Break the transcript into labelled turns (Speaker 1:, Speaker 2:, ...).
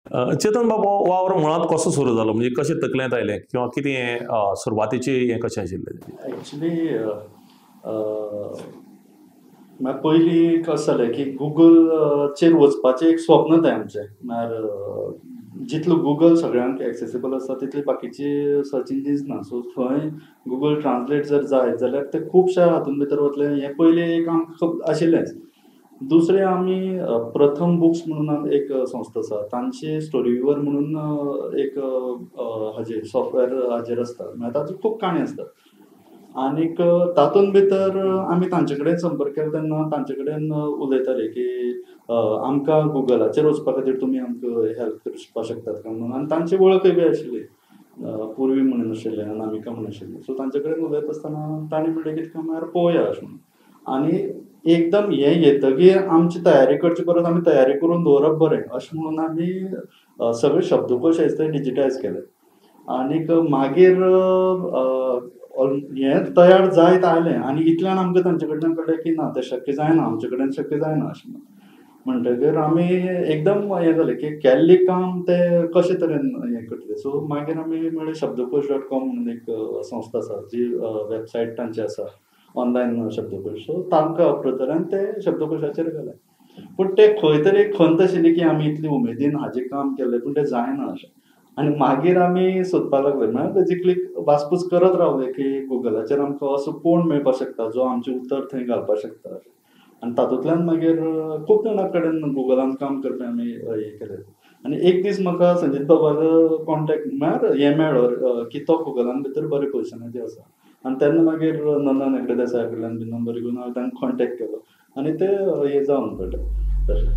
Speaker 1: चेतन बाब, हो वावर मुळांत कसो सुरू जालो, म्हणजे कशें तकलेंत आयलें किंवा कितें हें सुरवातेचें हें कशें आशिल्लें?
Speaker 2: एक्चुली म्हळ्यार पयलीं कशें जालें की गुगलचेर वचपाचें एक स्वप्न तें आमचें. म्हळ्यार जितलो गुगल सगळ्यांक एक्सेसिबल आसा तितली बाकीची सर्च इंजिन्स ना. सो थंय गुगल ट्रान्सलेट जर जायत जाल्यार ते खुबश्या हातून भितर वतले हें पयलीं एक आमकां आशिल्लेंच. दुसरें आमी प्रथम बुक्स म्हणून एक संस्था आसा, तांची स्टोरी विवर म्हणून एक हाजेर सॉफ्टवेअर हाजेर आसता, म्हळ्यार ताच्यो खूब काणी आसतात. आनीक तातूंत भितर आमी तांचे कडेन संपर्क केलो तेन्ना तांचे कडेन उलयताले की आमकां गुगलाचेर वचपा खातीर तुमी आमकां हेल्प करपाक शकतात काय म्हणून. आनी तांची वळखय बी आशिल्ली, पूर्वी म्हणून आशिल्लें, अनामिका म्हणून आशिल्लें. सो तांचे कडेन उलयता आसतना तांणी म्हणलें कितें काय म्हळ्यार पळोवया अशें म्हणून. आनी एकदम हें येतगीर आमची तयारी करचे परस आमी तयारी करून दवरप बरें अशें म्हणून आमी सगळे शब्दकोश आसा ते डिजिटायज केले. आनीक मागीर हें तयार जायत आयलें आनी इतल्यान आमकां तांचे कडल्यान कळ्ळें की ना तें शक्य जायना, आमचे कडेन शक्य जायना अशें म्हणून. म्हणटगीर आमी एकदम हें जालें की केल्लें काम तें कशें तरेन हें करतलें. सो मागीर आमी म्हणलें शब्दकोश डॉट कॉम म्हणून एक संस्था आसा जी वेबसायट तांची आसा ऑनलायन शब्दकोश. सो तांकां अप्रोच जालें आनी ते शब्दकोशाचेर घालें. पूण तें खंय तरी एक खंत आशिल्ली की आमी इतली उमेदीन हाजें काम केल्लें पूण तें जायना अशें. आनी मागीर आमी सोदपाक लागले, म्हळ्यार बेजिकली वासपूस करत रावले की गुगलाचेर आमकां असो कोण मेळपाक शकता जो आमचें उतर थंय घालपाक शकता अशें. आनी तातूंतल्यान मागीर खूब जाणां कडेन गुगलान काम करपी आमी हें केलें. आनी एक दीस म्हाका संजीत बाबालो कॉन्टेक्ट म्हळ्यार हें मेळ्ळो की तो गुगलान भितर बरे पोजिशनाचेर आसा. आनी तेन्ना मागीर नंदन हेगडे देसाया कडल्यान बी नंबर घेवन हांवें तांकां कॉन्टेक्ट केलो आनी ते हें जावन पडलें तशें.